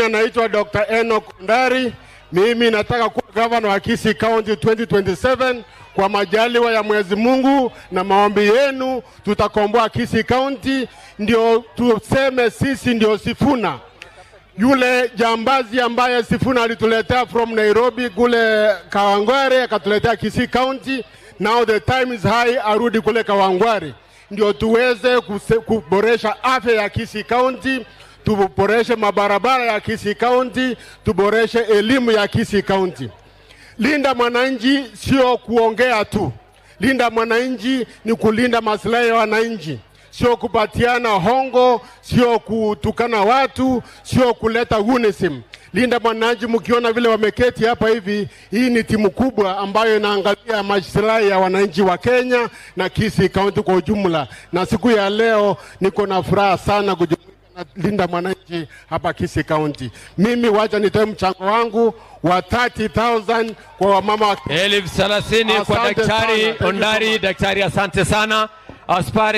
Naitwa Dr. Enoch Ondari. Mimi nataka kuwa gavana wa Kisii County 2027. Kwa majaliwa ya Mwenyezi Mungu na maombi yenu, tutakomboa Kisii County, ndio tuseme sisi ndio Sifuna yule jambazi ambaye Sifuna alituletea from Nairobi kule Kawangware, akatuletea Kisii County. Now the time is high, arudi kule Kawangware ndio tuweze kuboresha afya ya Kisii County, tuboreshe mabarabara ya Kisii County, tuboreshe elimu ya Kisii County. Linda Mwananchi sio kuongea tu. Linda Mwananchi ni kulinda maslahi ya wananchi, sio kupatiana hongo, sio kutukana watu, sio kuleta goonism. Linda Mwananchi, mkiona vile wameketi hapa hivi, hii ni timu kubwa ambayo inaangalia maslahi ya wananchi wa Kenya na Kisii County kwa ujumla. Na siku ya leo niko na furaha sana kujumuika na Linda Mwananchi hapa Kisii County. Mimi wacha nitoe mchango wangu wa 30,000 kwa wamama wa 30,000 kwa Asante Daktari sana. Thank you so Ondari. Much. Daktari, asante sana. Aspari